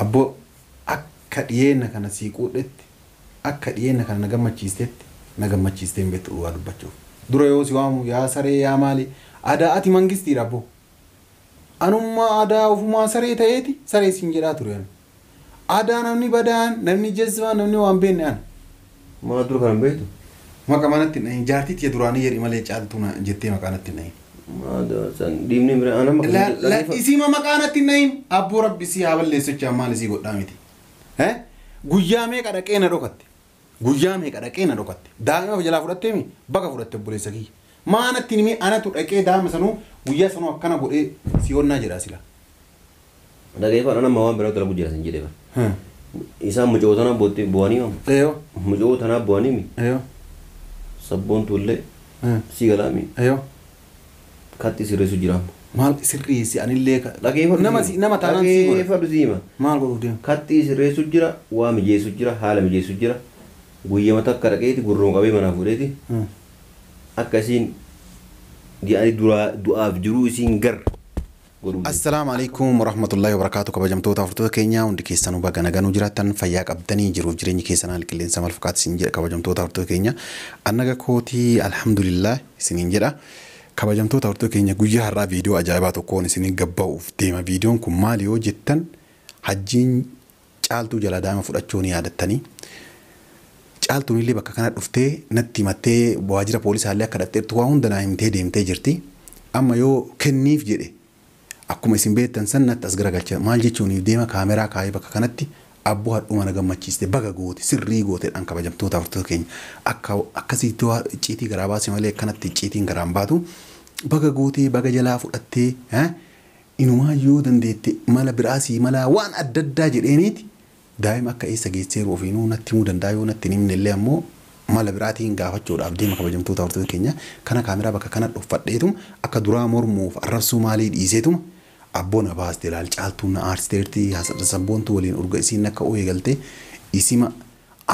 Abboo akka dhiyeenya kana sii quudhetti akka dhiyeenya kana na gammachiistetti na gammachiistee hin beektu dhugaa dubbachuuf. Dura yoo si waamu yaa saree yaa maali aadaa ati mangistiidha abboo. Anummaa aadaa ofumaa saree ta'eeti saree siin jedhaa ture ani. Aadaa namni badaan namni jazbaa namni waan beekne ani. Maa dura kana hin beektu? Maqaa manatti hin dhahin jaartii tiyya duraanii jedhi malee caaltuu na jettee maqaa natti hin dhahin. Maa san dhiibni bira ana maqaa. Isiima maqaa natti hin dhahin abboo rabbi sii haa balleessu jechaa maal isii godhaa miti. Guyyaa meeqa dhaqee na dhokatte? Guyyaa meeqa dhaqee na dhokatte? Daa'ima jalaa fudhattee mi? Baga fudhatte obboleessa kiyya. Maa natti himi anatu dhaqee daa'ima sanuu guyyaa sanuu akkana godhee si onnaa jedhaa sila. Dhageeffadha nama waan biraa dalagu jira sin jedhee bara. Isaan mucoo tanaa bu'anii mamu. Eeyoo. Mucoo tanaa bu'anii mi? Eeyoo. Sabboon tuullee si galaa mi? Eeyoo. Katti sirreessu jira. Maal sirreessi anillee Dhageeffadhu. Nama taanaan si godha. Dhageeffadhu si hima. Maal godhuuf deema? Katti sirreessu jira, waa mijeessu jira, haala mijeessu jira. Guyyama takka dhaqeeti gurruma qabee manaa fuudheeti. Akka isiin yaani duraa du'aaf jiruu isiin gar godhuu. Assalaamu alaikum warahmatullahi wabarakatuh kabajamtoota hordoftoota keenyaa hundi keessanuu baga nagaan jiraattan fayyaa qabdanii jiruuf jireenyi keessan haala qilleensa maal fakkaata isin jedha kabajamtoota hordoftoota keenya annaga kootii alhamdulillah isiniin jedha. Kabajamtoota hordoftoota keenya guyyaa har'aa viidiyoo ajaa'ibaa tokkoon isiniin gabba'uuf deema. Viidiyoon kun maali yoo jettan hajjiin caaltuu jala daa'ima fudhachuu ni yaadattanii. Caaltuun illee bakka kana dhuftee natti himattee waajjira poolisaallee akka dhaqxeertu waa hunda naa himtee deemtee jirti. Amma yoo kenniif jedhe akkuma isin beektan san natti as garagalcha maal jechuun deema kaameraa kaayee bakka kanatti abboo hadhuma na gammachiiste baga goote sirrii gooteedhaan kabajamtoota hordoftoota keenya akka akkasitti waa icciitii garaa baase malee akkanatti icciitiin garaan baatu baga gootee baga jalaa fudhattee inumaa yoo dandeette mala biraasii mala waan adda addaa jedheeniiti daa'ima akka eessa geesseeru ofiinuu natti himuu danda'a yoo natti hin himne illee ammoo mala biraatiin gaafachuudhaaf deema kabajamtoota hordoftoota keenya kana kaameraa bakka kana dhuffadheetum akka duraa mormuuf arrabsuu maalii dhiiseetuma abboo na baaste ilaal caaltuun na aarsisteerti sabboontu waliin urga isiin akka ooyee galtee isima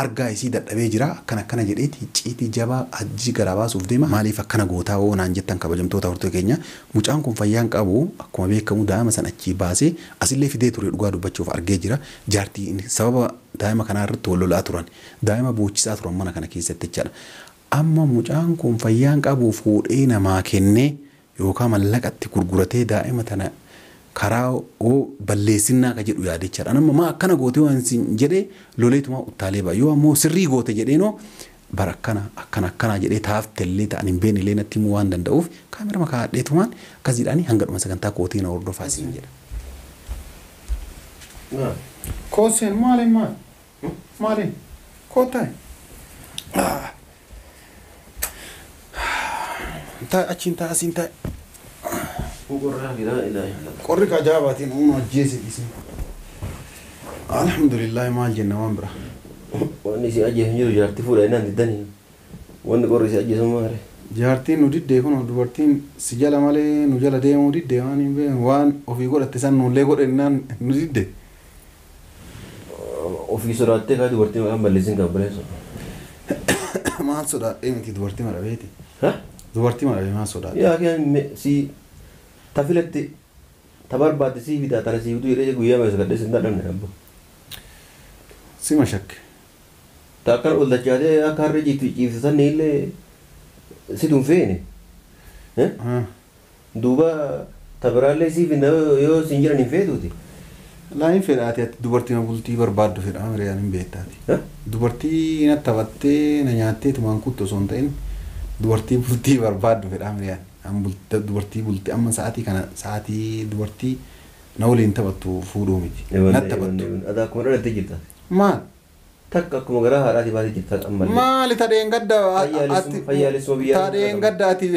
argaa isii dadhabee jira akkana akkana jedheeti icciitii jabaa hajji garaa baasuuf deema maaliif akkana gootaa hoo naan jettan kabajamtoota hordoftoota keenya mucaan kun fayyaan qabu akkuma beekamu daa'ima san achii baasee asillee fidee ture dhugaa dubbachuuf argee jira jaartii sababa daa'ima kanaa irratti wal lolaa turan daa'ima boochisaa turan mana kana keessatti jechaadha amma mucaan kun fayyaan qabu fuudhee namaa kennee yookaan mallaqatti gurguratee daa'ima tana karaa oo balleessinnaa ka jedhu yaadichaadha. Nama maa akkana goote waan sin jedhee loleetuma uttaalee ba'a. Yoo ammoo sirrii goote jedheenoo bara akkana akkana akkana jedhee taaftellee ta'an hin beekne illee natti himuu waan danda'uuf kaameraa makaadheetumaan akkas jedhanii hanga dhuma sagantaa kootii na hordofaa isin jedha. Kooseen maaliin maal? Maaliin? Kootaa? Taa'e achiin taa'e asiin taa'e. Qorri kajaabaatiin uumama ajjeese isin. Alhamdulillah maal jenna waan bira. Wanni isin ajjeesan jiru jaartii fuudha innaan diddanii. Wanni qorri isin ajjeesan maali? Jaartiin nu diddee kun dubartiin si jala malee nu jala deemuu diddee waan hin beekne waan ofii godhatte san nullee godhe innaan nu didde. Ofii sodaattee kaa dubartii maqaan balleessin kan baleessu. Maal sodaadhee miti dubartii marabeeti. Dubartii marabee maal sodaadhe? Yaa si tafilatti tabarbaadde sii fidaa tana sii fiduu jedhee guyyaa meeshaa gadhee sin dadhabne abbo. Sima shakke. Ta akkana ol dachaatee akka harree ciifte sanni illee situ hin feene. Duuba tabiraallee sii finna yoo sin jiran hin feetuuti. Laa hin fedhaati ati dubartii bultii barbaaddu fedhaa miriyaan hin beektaati. Dubartii na taphattee na nyaattee tumaan kuttu osoo hin ta'in dubartii bultii barbaaddu fedhaa miriyaan. Dubartii bultii amma sa'aatii kana sa'aatii dubartii na waliin taphattu fuudhuu miti. Na taphattu. Adaa akkuma dhalattee jirta. Maal? Takka akkuma garaa haadhaatii baatee jirta ammallee. Maali tadheen gadda Fayyaalessuma biyyaa. Tadheen gadda ati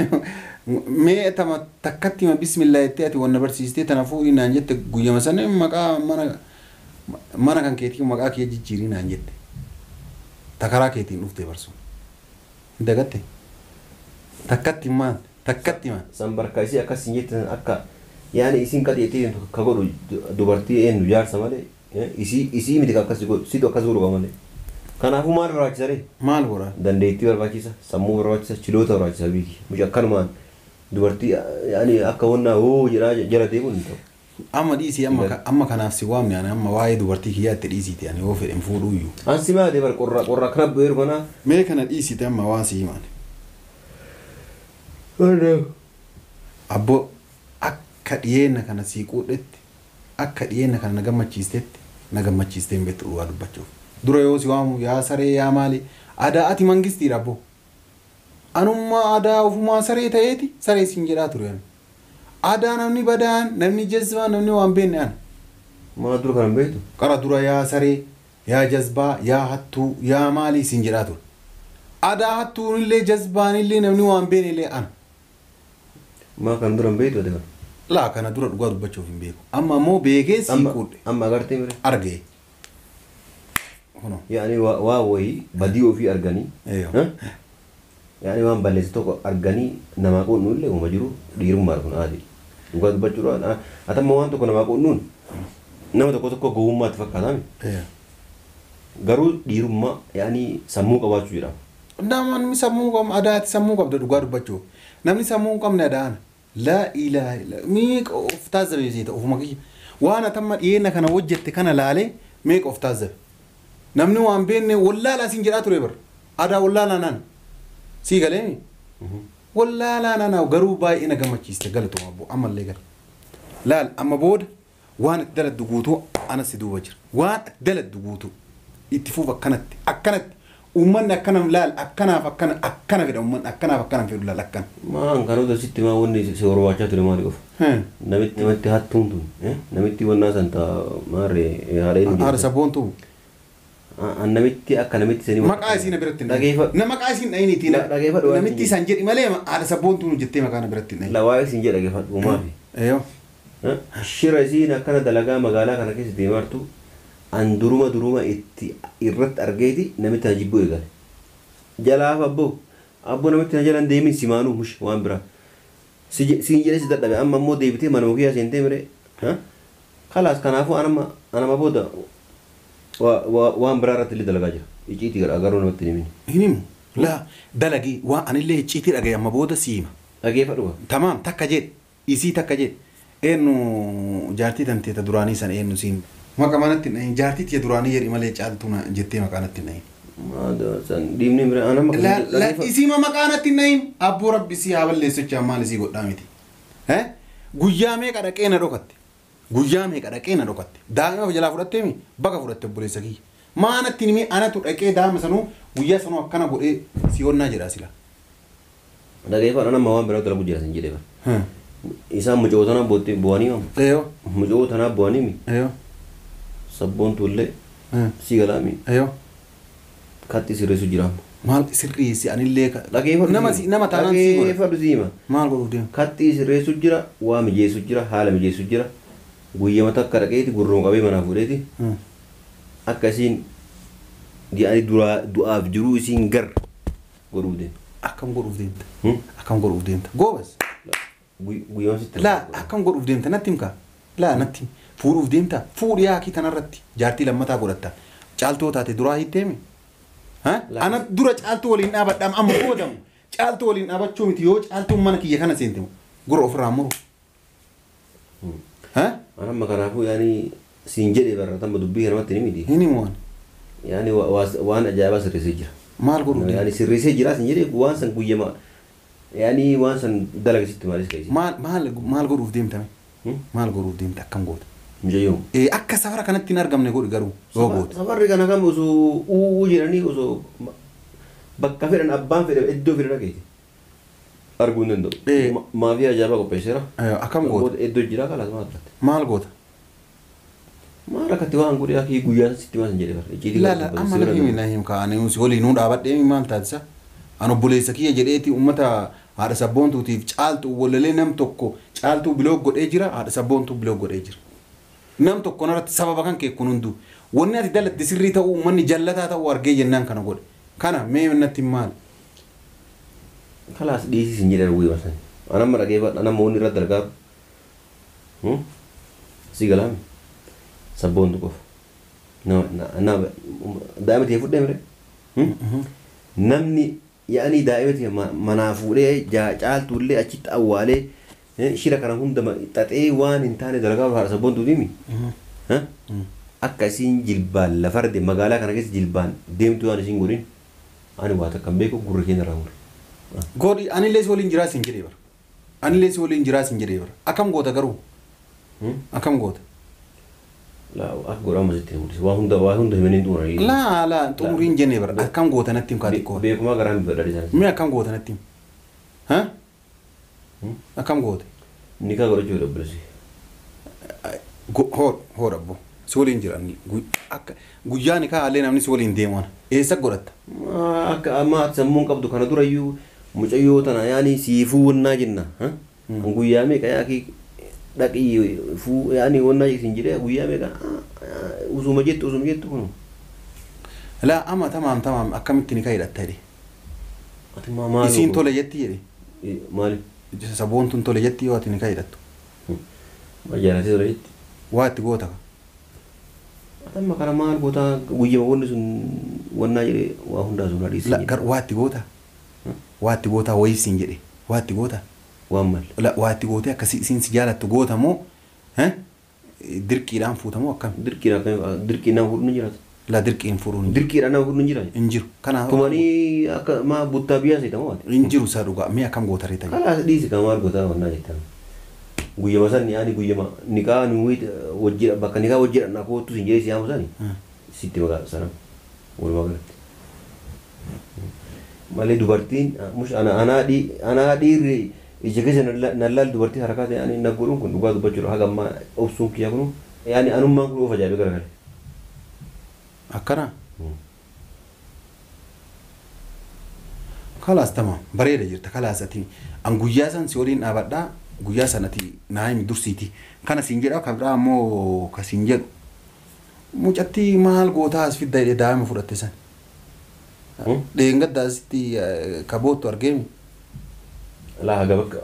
mee tama takkatti ma bismillah jettee ati wanna barsiistee tana fuudhii naan jette guyyama sana maqaa mana kan keetii maqaa kee jijjiirii naan jette. Takaraa keetiin dhuftee barsuun. Hin dagatte? Takkatti maal? Takkatti maal? San barkaa isii akkas hin jettan akka yaani isiin qaxeetii ka godhu dubartii eenyu jaarsa malee isii miti akkas godhu situ akkas godhu malee. Kanaafuu maal barbaachisa ree? Maal godhaa? Dandeettii barbaachisa, sammuu barbaachisa, chiloota barbaachisa biiki. Mucaa akkanumaan dubartii yaani akka wannaa hoo jedhaa jala deemuun hin ta'u. Amma dhiisii amma kanaaf si waamne ani amma waa'ee dubartii kiyyaatti dhiisiiti ani yoo fedhen fuudhuu iyyuu. An si maali bar qorra qorra kana bu'eeru kana. Mee kana dhiisiiti amma waan si himan. Abboo akka dhiyeenna kana sii quudhetti akka dhiyeenna kana na gammachiistetti na gammachiistee hin beektu dhugaa dubbachuuf. Dura yoo si waamu yaa saree yaa maali aadaa ati mangistiidha abboo. Anummaa aadaa ofumaa saree ta'eeti saree siin jedhaa ture ani. Aadaa namni badaan namni jazbaa namni waan beekne ana. Maa dura kana hin beektu? Qara dura yaa saree yaa jazbaa yaa hattuu yaa maalii siin jedhaa ture. Aadaa hattuunillee jazbaanillee namni waan beekne illee ana. Maa kan dura hin beektu ati kana? Laa kana dura dhugaa dubbachuuf hin beeku. Amma immoo beekee sii quudhe. Amma agartee mire? Argee. Kunoo. Yaani waa wayii badii ofii arganii. Yaani waan balleessi tokko arganii namaa quunnu illee uuma jiru dhiirummaa kun aadi. Dhugaa dubbachuudha. Ati amma waan tokko namaa quunnuun nama tokko tokko gowwummaatti fakkaatami. Garuu dhiirummaa yaani sammuu qabaachuu jedhama. Namni sammuu qabna adaati sammuu qabda dhugaa dubbachuuf. Namni sammuu hin qabne adaana. Laa ilaaha illa meeqa of taazzabe seeta ofuma kiyya. Waan ati amma dhiyeenya kana hojjette kana laalee meeqa of taazzabe. Namni waan beekne wallaalaa siin jedhaa ture bara. Aadaa wallaalaa naan. Sii galeemi? Wallaalaa naan garuu baay'ee na gammachiiste galatuma abbo ammallee gala. Laal amma booda waan itti daladdu guutuu anas si duuba jira. Waan itti daladdu guutuu itti fuuf akkanatti akkanatti uummanni akkana laal akkanaaf akkana akkana fedha uummanni akkanaaf akkana fedhu laal akkana. Maan kan hunda sitti maa wanni si barbaachaa ture maali qofa? Namitti namatti hattuun tun namitti wannaa san ta'a maarree haadha inni. Haadha sabboontuu. Namitti akka namitti sanii. Maqaa isii na biratti hin dhahin. Na maqaa isii hin dhahin ittiin. Dhageeffadhu. Namitti isaan jedhi malee haadha sabboontuu nu jettee maqaa na biratti hin dhahin. La waa'ee isin jedha dhageeffadhu maafi. Eeyyoo. Shira isiin akkana dalagaa magaalaa kana keessa deemartu an duruma duruma itti irratti argeeti namitti na jibbuu eegale. Jalaaf abboo abboo namitti na jalan deemin simaanuu mush waan biraa. Siin jedhee si dadhabe amma immoo deebitee manuma kiyyaa seentee mire. Kalaas kanaafuu anama booda waan biraa irratti illee dalagaa jira. Icciitii garuu namatti hin himin. Hin himu. Laa dalagii waan anillee icciitii dhagaye amma booda si hima. Dhageeffadhu. Tamaam takka jedhe isii takka jedhe eenyu jaartii tanteeta duraanii sana eenyu siin maqaa manatti hin dhahin jaartii tiyya duraanii jedhi malee caaltuu jettee maqaa natti hin dhahin. Dhiibni bira anama. Isii maqaa natti hin dhahin abboo rabbi isii haa balleessu jechaa maal isii godhaa miti. Guyyaa meeqa dhaqee na dhokatte. Guyyaa meeqa dhaqee na dhokatte. Daa'ima jalaa fudhattee mi baga fudhatte obboleessa kiyya. Maa natti himi anatu dhaqee daa'ima sanuu guyyaa sanuu akkana godhee si onnaa jedhaa sila. Dhageeffadhu anama waan biraa dalagu jira sin jedhee bara. Isaan mucoo tanaa bu'anii mamu. Eeyyoo. Mucoo tanaa bu'anii mi. Eeyyoo. Sabboontuullee si galaami. Eeyyoo. Katti sirreessu jira. Maal sirreessi anillee Dhageeffadhu. Nama taanaan si godha. Dhageeffadhu si hima. Maal godhuuf deema? Katti sirreessu jira waa mijeessu jira haala mijeessu jira. Guyyama takka dhaqeeti gurruma qabee manaa fuudheeti. Akka isiin yaani du'aaf jiruu isiin gar godhuuf deema. Akkam godhuuf deemta? Akkam godhuuf deemta? Goobas. Guyyama sitti. Laa akkam godhuuf deemta natti himkaa? Laa natti himi. Fuudhuuf deemta? Fuudhi yaakii tanarratti jaartii lammataa godhatta. Caaltuu taate duraa hiitteemi? Ana dura caaltuu waliin dhaabadhaam amma boodamu caaltuu waliin dhaabachuu miti yoo caaltuun mana kiyya kana seente gurra ofirraa muru. Anamma kanaafuu yaani siin jedhee barra tamma dubbii kanamatti ni miti. Hin himu waan. Yaani waan ajaa'ibaa sirreessee jira. Maal godhuuf deema? Yaani sirreessee jira siin jedhee waan san guyyama yaani waan san dalagisitti maalis keessi. Maal godhuuf deemtame? Maal godhuuf deemte akkam goota? Mucayyoo. Akka safara kanatti hin argamne godhi garuu yoo goote. Safarri kana kam osoo uuu jedhanii osoo bakka fedhan abbaan fedhan iddoo fedhan dhageeti. Arguu hin danda'u. Maafiyaa ajaa'ibaa qopheesseera. Akkam goota? Iddoo jira kalaas maal rakkate? Maal goota? Maal rakkate waan godhe akii guyyaa sitti maal hin jedhe bara. Icciitii Laala amma na himi na him kaa'anii si waliin nuu dhaabadhee maal taatisa? An obboleessa kiyya jedheeti uummata haadha sabboontuutiif caaltuu walalee nam tokko caaltuu biloo godhee jira haadha sabboontuu biloo godhee jira. Nam tokko narratti sababa kan kee kun hunduu wanni ati dalatti sirrii ta'uu uummanni jallataa ta'uu argee jennaan kana godhe. Kana mee natti maal? Kalaas dhiisii sin jedhan guyyaa san. Anamma dhageeffadhu anamma wanni irratti gargaaru. Si galaami. Sabboontu qofa. Daa'ima ta'e fudhee mire. Namni yaani daa'ima ta'e manaa fuudhee caaltuullee achitti awwaalee Shira kana hunda xaxee waan hin taane dalagaa haadha sabboontuu dimi. Akka isiin jilbaan lafarde magaalaa kana keessa jilbaan deemtu waan isiin godhin ani waa takka hin beeku gurra keenya irraa mure. Godhi anillee si waliin jiraa siin jedhee bara. Anillee si waliin jiraa siin jedhee bara. Akkam goota garuu? Akkam goota? Laa akka godhamu sitti hin mul'isu. Waa hunda himanii xumuranii. Laa laa xumuriin jennee bara. Akkam goota natti him kaati koo. Beekumaa garaa hin badhaadhe isaanis. Mee akkam goota natti him? Ha? Akkam goota? Nikaa godhachuu obboleessi. Hoodha abbo. Si waliin jira akka guyyaa nikaa allee namni si waliin deemu ana. Eessa godhatta? Akka amma ati sammuun qabdu kana durayyuu mucayyoo tana yaani siifuu wannaa jenna. Guyyaa meeqa yaaki dhaqii fuu yaani wannaa isin jedhee guyyaa meeqa usuma jettu kun. Laa amma tamaam akkamitti nikaa hidhatta jedhe. Ati maal? Isiin tole jetti jedhe. Maali? Saboontuun tole jetti yoo ati nikaa hidhattu. Maal jaalatee tole jetti? Waa itti goota. Ati amma kana maal goota guyyama wanni sun wannaa jedhee waa hundaa sun hadhiisii. Gar waa itti goota. Waa itti goota wayii siin jedhe. Waa itti goota. Waan maal? Waa itti gootee akkasii isiin si jaalattu goota moo dirqiidhaan fuuta moo akkam? Dirqiin nama fuudhu ni jiraata. Laa dirqiin fuudhu hin jiru. Dirqiidhaan nama fuudhu ni jira. Hin jiru. Kanaaf. Tumanii akka maa buttaa biyyaa seeta moo ati? Hin jiru isaa dhugaa. Mee akkam goota reeta? Kalaas dhiisi kan maal goota wannaa jettan. Guyyama san yaani guyyama nikaa nuyi wajjira bakka nikaa wajjira na kootu sin jedhee si yaamu sani sitti maqaa sana walumaa galatti. Malee dubartiin mush anaa dhiirri ija keessa nallaal dubartii harkaa ta'e ani na godhuun kun dhugaa dubbachuudha haga ammaa obsuun kiyya kunu yaani anummaan kun of ajaa'ibee garagale. Akkana? Kalaas tamaam bareeda jirta kalaas ati an guyyaa san si waliin dhaabadhaa guyyaa san ati naa himi dursiiti kana siin jedha ka biraa ammoo ka siin jedhu mucattii maal gootaa as fidda jedhee daa'ima fudhatte san. Dheengadda asitti ka boottu argeemi. Laa haga bakka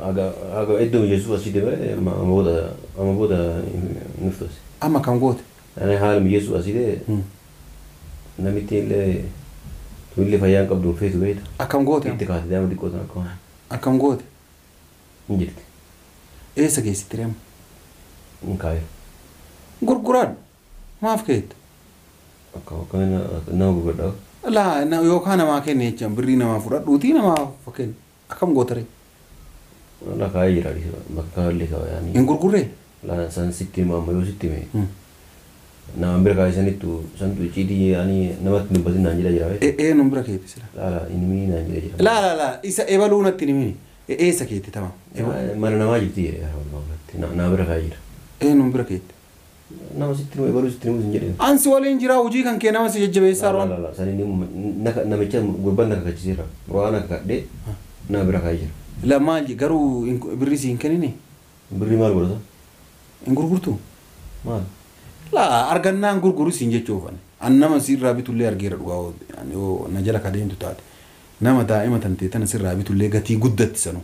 haga iddoo mijeessuuf asii deemee amma booda nuftas. Amma kam goote? Ani haala mijeessuuf asii deemee namitti illee tullee fayyaan qabdu feetu beekta. Akkam goote? Itti kaate daa'ima xiqqoo sana akkam. Akkam goote? Hin jirti. Eessa geessitti reema? Hin kaayee. Gurguraan maaf keetta? Akka nama gurguradhaa. Laa yookaan namaa kenne jechaan birrii namaa fudhadhuutii namaa kenna. Akkam goota ree? Laa kaayee jira bakka illee kaayee. Hin gurgurree? Laa san sitti hima amma yoo sitti hime. Nama bira kaayee sanittu santu icciitii yaani namatti dubbatin naan jedha jira. Ee nun bira keetti sila. Laa laa inni naan jedha jira. Laa laa laa isa ebaluu natti himini. Eessa keetti tamaam? Mana namaa jirti nama bira kaayee jira. Ee nun bira keetti. Nama sitti himu ebaluu sitti himu sin jedhe. Ansi waliin jira hojii kan kee nama si jajjabeessaa roon. Laa laa sani namicha gurbaan na kakachiiseera. Waan akka kadhee nama bira kaayee jira. La maal garuu birrii si hin kennine? Birrii maal godhata? Hin gurgurtuu? Maal? Laa argannaan gurguru siin jechuuf ani. An nama sirraa bitullee argeera dhugaa yoo na jala ka deemtu taate. Nama daa'ima tantee tana sirraa bitullee gatii guddatti sanuu.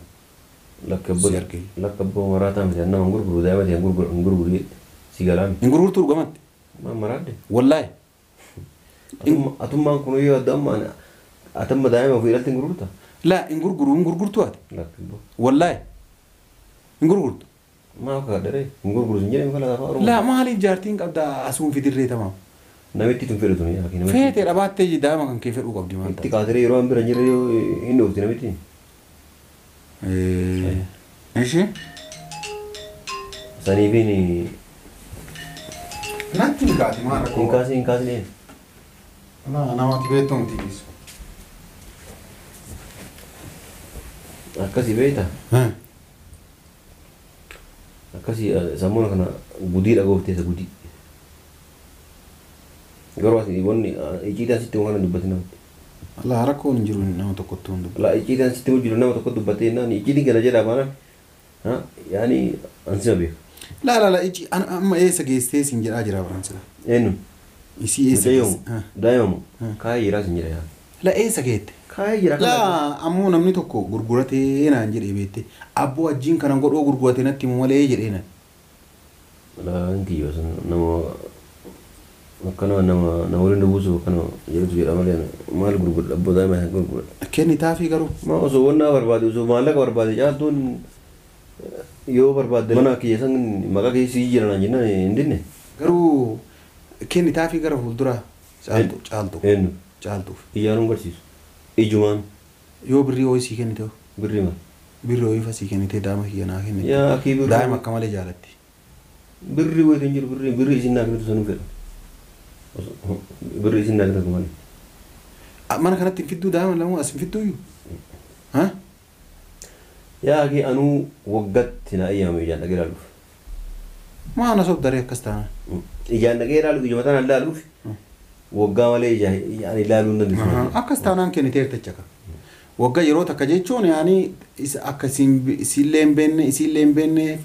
Lakka abboo maraataa miti nama hin gurguru daa'ima ta'e hin gurguru si galaami. Hin gurgurtuu dhugamatti? Maal maraadde? Wallaahi. Atummaan kun yoo adda amma atamma daa'ima ofii irratti hin gurgurta? Laa hin gurguru hin gurgurtuu ati? Lakka abboo. Wallaahi. Hin gurgurtu. Maaf kadhare hin gurguru sin jedhee kala afaan Oromoo. Laa maaliif jaartiin qabda asuun fidirree tamaam. Namitti tun fedhu tuni yaakiin namitti. Feetee dhabaattee daa'ima kan kee fedhuu qabdi maal Itti kaatiree yeroo an bira hin jirre hin dhoofti namitti. Ishi? Saniifiin. Natti hin kaati maal rakkoo. Hin kaasine. Laa namatti beektu miti dhiisu. Akkasii beekta. Akkasii sammuun kana gudii dhagooftee isa gudii. Garuu ati wanni icciitaan sitti waan dubbatin namatti. Laa rakkoon hin jiru nama tokkotti hin dubbatu. Laa icciitaan sitti jiru nama tokko dubbatee naan icciitiin kana jedhaa baanaan yaani ansima beeka. Laa laa laa icci amma eessa geessitee siin jedhaa jira baraan sila. Eenyu? Isii eessa geesse? Daa'imamu kaayee jiraa siin jedha yaa. Laa eessa geette? Kaayee jira. Laa ammoo namni tokko gurguratee naan jedhee beekte abboo wajjin kana godhoo gurguratee natti himu malee jedhee naan. Laa hin kiyyoo sun nama akkana nama waliin buusu akkana jedhutu jedha malee maal gurgurudha abboo daa'ima isaan gurgurudha. Kennitaafii garuu. Maa osoo wannaa barbaade osoo maallaqa barbaade caaltuun Yoo barbaadde mana kiyya san maqaa kee sii jira naan jennaan hin dinne. Garuu kennitaafii gara fuulduraa caaltu caaltu. Eenyu? Caaltuuf. Iyyaan barsiisu. Ijumaan. Yoo birrii ho'i sii kennite hoo? Birrii maal? Birrii ho'i fa sii kennite daa'ima kiyya naa kennite. Yaa akii birrii. Daa'ima akka malee jaalatti. Birrii wayitu hin jiru birrii birrii isin naa kennitu sanuu fedha. Birrii isin naa kennitu malee. Mana kanatti hin fidduu daa'ima lamuu as hin fidduuyyuu? Ha? Yaa akii anuu waggatti naa eeyyamame ijaan dhaqee ilaaluuf. Maana sobdaree akkas taana. Ijaan dhaqee ilaaluuf ijuma tanaan ilaaluuf waggaa malee ijaan ilaaluu hin dandeessu. Akkas taanaan kenniteerta jecha. Waggaa yeroo takka jechuun yaani akka isiillee hin beekne isiillee hin beekne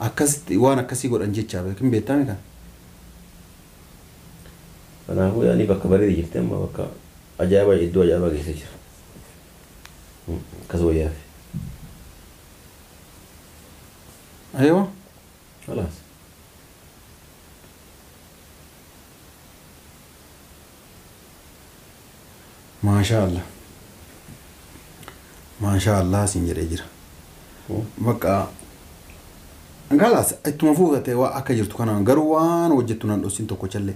akkas waan akkasii godhan jecha beekin beektame kan. Kanaafuu yaani bakka bareeda jirti amma bakka ajaa'ibaa iddoo ajaa'ibaa keessa jira. Akkas wayyaaf. Aywa. Khalaas. Maashaa Allah. Maashaa Allah siin jedhee jira. Bakka Galaas ittuma fuufatee waa akka jirtu kanaan garuu waan hojjettu nan dhossin tokko callee.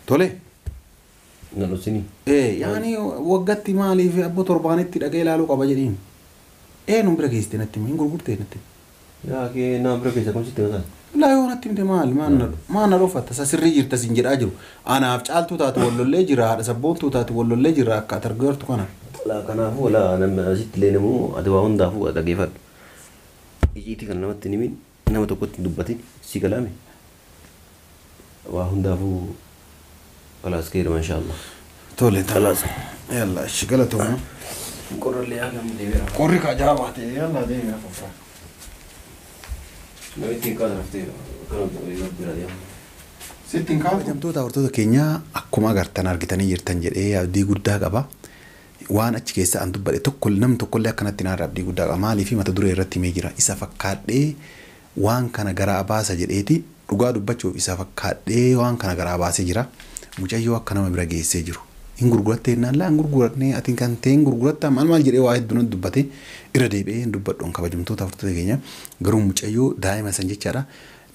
Tole. Nan dhossinii? Ee yaani waggatti maaliif abbo torbaanitti dhaqee ilaaluu qaba jedhiin. Ee nun bira geessite natti hin gurgurtee natti. Yaa kee naan bira keessa kun sitti mataa. Laa yoo natti himte maal maal na dhooffatta isa sirrii jirta siin jedhaa jiru. Anaaf caaltuu taate wallollee jira haadha sabboontuu taate wallollee jira akka ati argaa kana. Laa kanaafuu laa namni asitti illee namuu ati waa hundaafuu dhaggeeffadhu. Icciitii kana namatti hin himin nama tokkotti hin dubbatin si galaame. Waa hundaafuu khalaas keeruma inshaallah. Tole khalaas. Yalla ishi galatooma. Qorrallee haa gamu deebiira. Qorri kaajaa baate yalla deebiira fufa. Namitti hin kaasa raftee kana bira deema. Sitti hin kaasa. Kabajamtoota hordoftoota keenyaa akkuma agartan argitanii jirtan jedhee abdii guddaa qaba. Waan achi keessa an dubbadhe tokko namni tokkollee akkanatti naarra abdii guddaa qaba. Maaliif mata duree irratti himee jira. Isa fakkaadhee waan kana garaa baasa jedheeti dhugaa dubbachuuf isa fakkaadhee waan kana garaa baasee jira. Mucayyoo akka nama bira geessee jiru. Hin gurgurattee jennaan laa hin gurguratnee ati kan ta'e hin gurgurattaa maal maal jedhee waa hedduu natti dubbate irra deebi'ee hin dubbadhu kabajamtoota hordoftoota keenya garuu mucayyoo daa'ima san jechaadha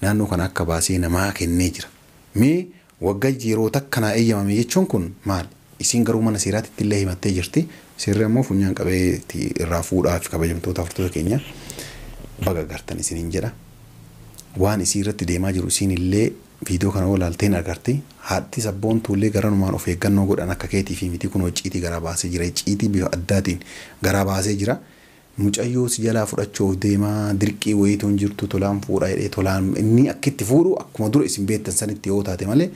naannoo kana akka baasee namaa kennee jira. Mee waggaa yeroo takka naa eeyyamame jechuun kun maal? Isiin garuu mana seeraatti illee himattee jirti. Seerri ammoo funyaan qabee irraa fuudhaaf kabajamtoota hordoftoota keenya baga gartan isiniin jedha. Waan isii irratti deemaa jiru isiin illee viidiyoo kana olaalteen agarti. Haadhi sabboontuullee garanumaan of eeggannoo godhan akka keetii fi miti kun icciitii garaa baasee jira. Icciitii bifa addaatiin garaa baasee jira. Mucayyoo si jalaa fudhachuuf deemaa dirqii wayiituun jirtu tolaan fuudha jedhee tolaan inni akka itti fuudhu akkuma dura isin beektan sanitti yoo taate malee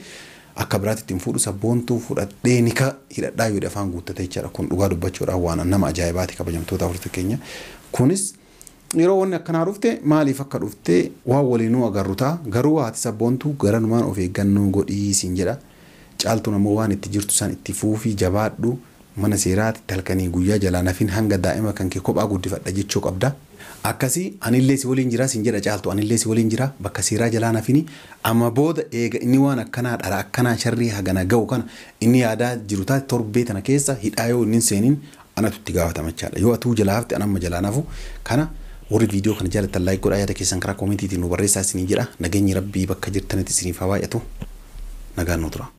akka biraatti ittiin fuudhu sabboontuu fudhadhee ni ka hidhadhaa yoo afaan guuttate jechaadha. Kun dhugaa dubbachuudhaan waan nama ajaa'ibaati kabajamtoota hordoftoota keenya. Kunis yeroo wanni akkanaa dhufte maaliif akka dhufte waan waliinuu agarru ta'a. Garuu haati sabboontuu garanumaan of eeggannoo godhii siin jedha. Caaltuun ammoo waan itti jirtu san itti fuufii jabaadhu mana seeraatti halkanii guyyaa jalaa nafin hanga daa'ima kan kee kophaa guddifadha jechuu qabda. Akkasii anillee si waliin jira siin jedha caaltu anillee si waliin jira bakka seeraa jalaa nafini amma booda eega inni waan akkanaa dhara akkanaa sharrii hagana ga'u kana inni yaadaa jiru taate torbee tana keessa hidhaa yoo inni hin seeniin anatu itti gaafatama jechaadha. Yoo atuu jalaa hafte an amma jalaa nafu kana warri viidiyoo kana jaallattan laayik godhaa yaada keessan karaa koomentiitiin nu barreessaa isiniin jedha. Nageenyi rabbii bakka jirtanitti isiniif haa baay'atu. Nagaan nu tura.